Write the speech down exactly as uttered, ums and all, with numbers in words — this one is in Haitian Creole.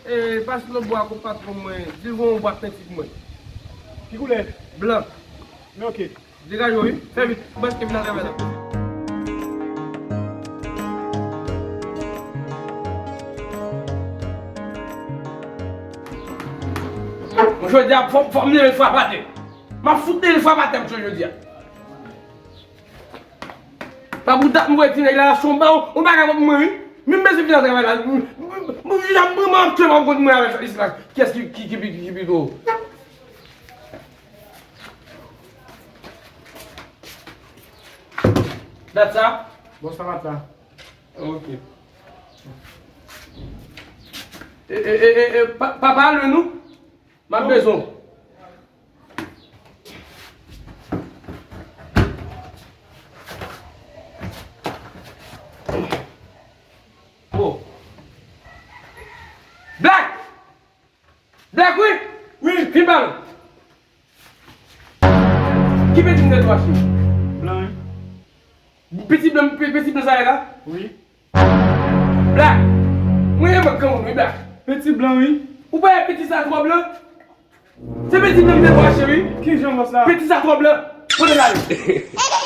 E, pase lòt bò a kot patwon mwen, di l voye yon bwat penti pou mwen. Ki koulè? Blan. Men oke. Degaje w wi. Fè vit. Bòs ke vin nan travay la. Bon, jodi a, fò, fò m leve frap atè. M ap fout leve frap atè, mesye, jodi a. Pa pou dat m voye ti nèg la, se yon ba, yon bagay kont mwen, wi. Men m bezwen vin nan travay la. M, m, m, m, m, m ap tchwe m ap kont mwen avèk sa isi la. Kiyès ki, ki, ki, ki, ki pi gwo? Dat sa? Bon, sa va la. Ok. E, e, e, e, e, pa, pa pale nou. M ap bezwen w. Oh. Black! Black, wi! Wi, vin ba nou. Ki peti m te dwa che? Blan, wi. Peti blan, pe-, peti blan sa ye la? Wi. Black! Mwen renmen granmoun, wi, Black. Peti blan, wi. Ou pa wè peti sa twò blan? Se peti blan m te dwa che, wi. Ki jan bòs la? Peti sa twò blan. Pote l ale.